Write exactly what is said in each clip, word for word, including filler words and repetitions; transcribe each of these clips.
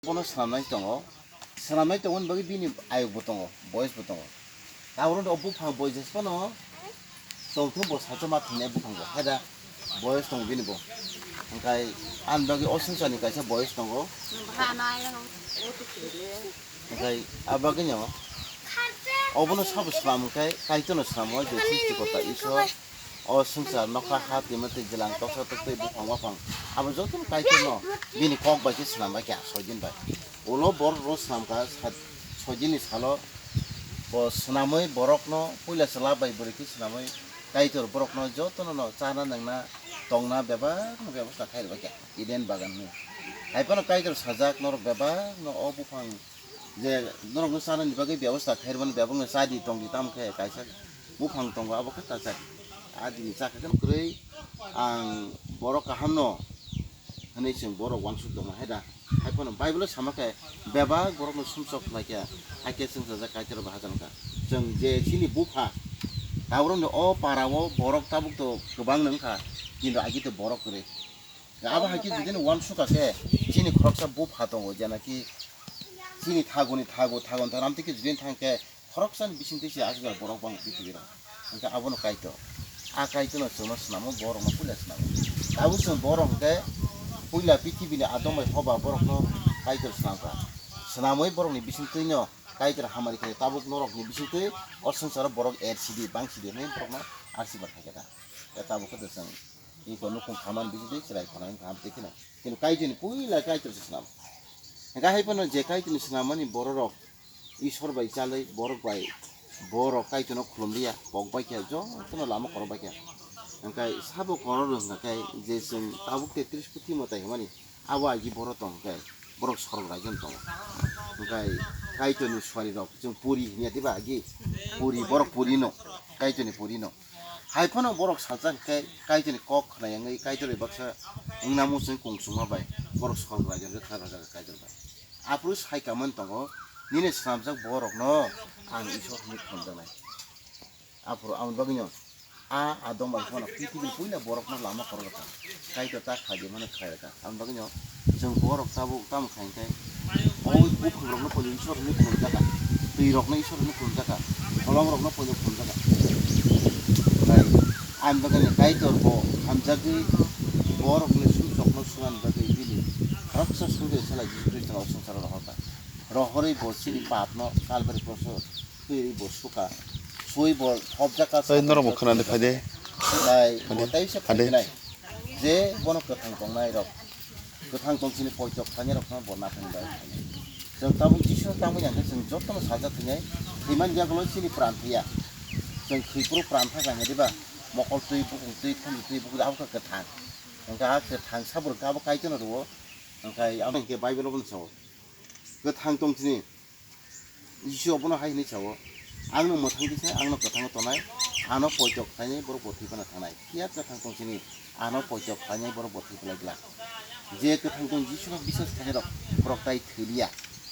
Bono swnamnai tongo, swnamnai tongmani bagwi bini ayuk bo tongo, boyes bo tongo. Tabuk o buphang boyes phano tongthung bo sacha ma thwngnai buphang bo, haida boyes tongo bini bo. Hwnkhe ani bagwi o swngcharni kaisa boyes tongo. Hwnkhe a bagwino obono sabo swnam hwnkhe Kaitorno swnamo je Srishti Kota Ishwar. O swngchar nokha ha twima twi jwlang toksa toktwi buphang waphang abo jotono Kaitorno bini kok bai khe swnam bai kha soidin bai. Ulo borok rw swnam kha sat-, soidin ni salo bo swnamwi borokno puila chwla bai bwrwi khe swnamwi Kaitor borokno jotono no chana nangna tongna bebak no bebosta khai rw bai kha Eden bagan hwnwi. Hai phano Kaitor sajak norok bebak no o buphang je norokno chanani bagwi bebosta khairmani bebakno chadi tongdi tamo khe kaisa buphang tongo abo khe ta chadi. Adini chakha khe kwrwi ang borok kahamno hwnwi chwng borok uansuk tongma hai da. Hai phano Bible-o sama khe bebak borokno sumsok khlai khe hai khe chwng sajak Kaitor bai hajan kha. Chwng je chini bupha taborokni o para-o borok tabuk to kwbang nang kha kintu agi to borok kwrwi. Abo hai khe judini uansukha khe chini khoroksa bupha tongo, jena ki chini thaguni thagu, thagun tharam twi khe judini thang khe khoroksani bising twi se aswk borok bang pithibirok. Hwnkhe abono Kaitor. A Kaitorno chwngno swnamo, borokno puila swnamo. Tabuk chwng borok hwnkhe puila pithibini adong bai hoba borokno Kaitor swnamkha. Swnamwi borokni bising twino Kaitor hamari khe tabuk norokni bising twi o swngcharo borok er sidi, bang sidi hwnwi borokno asirwad khaikha da. Tabuk khe chwng Iko nukung khamani bisingtwi chwrai khonani kaham tei kheno. Kintu Kaitorni puila Kaitorse swnam. Hwnkhe hai phano je Kaitorni swnamani bororok Isor bai chalwi borok bai borok Kaitorno khulumliya, kok bai khe jotono lama korok bai khe. Hwnkhe sabo kororo hwnkha khe je chwng tabuk tetris puthi mwtai hwnmani abo agi borok tong khe borok sorgo raijoni tongo. Hwnkhe Kaitorni suarirok chwng puri hwnya diba agi puri borok purino Kaitorni purino. Hai phano borok sajak khe Kaitorni kok khna yangwi Kaitor bai baksa wngna muchung kungsuma bai borok sorgo raijoni rwkha rwjak Kaitor bai. Aphuru sai kamani tongo, nini swnamjak borokno ang Isor hwnwi khulumjaknai. Aphuru aboni bagwino a adong bai phano pithibini puila borokno lama korok rwkha. Kaitor ta khaidi mano khlai rwkha. Aboni bagwino chwng borok tabuk tamo khai khe o buphangrokno poito Isor hwnwi khulumjakha, twirokno Isor hwnwi khulumjakha, kolomrokno poito khulumjakha. Tei ani bagwino Kaitor bo hamjagwi borokni sumsokno swnamni bagwi bini khoroksa songwi salai Jisu Khristono o swngcharo rohorkha. Rohorwi bo chini papno Kalbari kroso thwiwi bo sukha. Sui bo thopjakha. Tei norok bo khwnani phai de. Tei bo tei se phai de. Phai nai. Je bono kwthang tongnai rok, kwthang tong chini poito khlainai rok no bo nathani bai phai nai. Chwng tabuk Jisu tamo yang khe chwng jotono sajak thwinai. Thwimani yagulo chini pran thwiya. Chwng thwi phuru pran thakha hwnwi ba mokol twi, bukung twi, khunju twi, bukung twi abo khe kwthang. Hwnkhe a kwthang sabrwk khe abo Kaitorno rwo. Hwnkhe abo hwnkhe Bible o bono sao. Kwthang tong chini. Jisu abono hai hwnwi sao, "Ang no mwthang kisa, ang no kwthango tonai, ano poito khlainai borok bo thwi phano thangnai. Phiya kwthang tong sini, ano poito khlainai borok bo thwi phlai glak." Je kwthang tong Jisu no biswas khainai rok, borok tai thwi liya,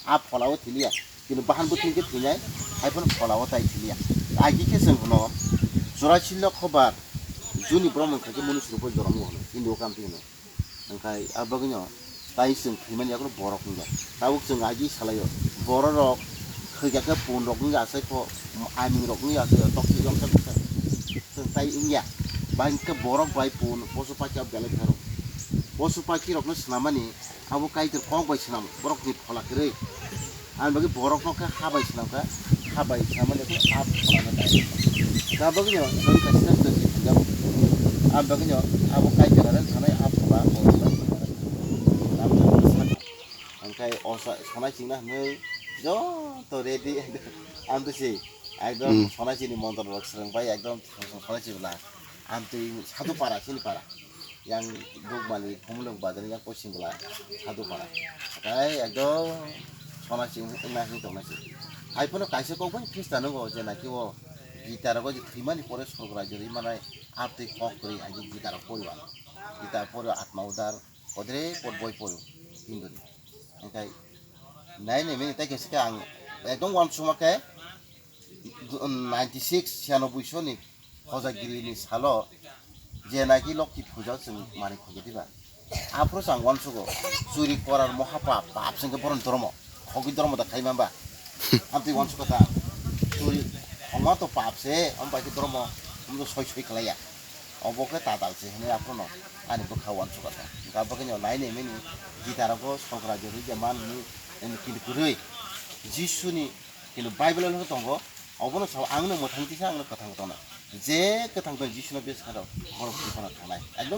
a phola o thwi liya, kintu bahan bwthwng khe thwinai, hai phano phola o tai thwi liya. Agi khe chwng hwno, chwraisi lokho bar, juni borok mangkha khe munusu rok bo jorom hwno, Hindu o kam twi hwno. Hwnkhe a bagwino tai chwng thwimani yago borok wngya. Tabuk chwng agi salaio. Bororok thwikha khe pun rok wngya, asai pho aming rok wngya, asai toksi yongsa kisa. Chwng tai wngya. Bahai khe borok bai pun posu pakya belai khe rok. Posu pakirokno swnamani abo Kaitor kok bai swnam, borokni phola kwrwi. Ang bagwi borokno khe ha bai swnam kha, ha bai swnamani khe a pholano dai. Ang bagwino chwng kha sreshto se thwngjak. Ang bagwino abo Kaitor ano thanai a phola o. Ang khai o sa-, sonai chingna hwnwi joto ready. Ang to se ekdom sonai chini montor rok swrwng bai ekdom sonai chini bwla. Ang twi sadu para, chini para. Yang Dukmali, Khumulwng bazar yang posing bwla sadu para. Tai ekdom sona sing wngna hing tongna se. Hai phano kaisa kok bai Khristan nungo je naki o Gita rogo je thwimani pore sorgo raijorwi manai, abtwi kok kwrwi agi Gita rok pori wano. Gita pori atma udar, podre pod boi pori Hindu ni. Hingkai nai nai mini tai kaisa khe ang ekdom uansukma khe ninety six, siyanoboi soni Hojagirini salo je naki Lokhi puja chwng manwi khuja diba? Aphuru chang uansugo, churi korar moha pap, pap sengke boron dormo, khogwi dormo da khai mamba. Amtwi uansugo ta, churi, homa to pap se, om bai ke dormo, om to soi soi khlaiya. Obo khe ta dal se hwnwi aphuru no, ani bwkha uansugo ta. Ga bwkha no nai nai mini, gita rogo sokra jori je man hwnwi, eni kini kwrwi. Jisu ni, kintu Bible o tongo, obono sao ang no mwthang tisa ang no kwthang tongna. Je kwthang tong Jisu no bes kharo, borok twi phano thangnai. Ekdom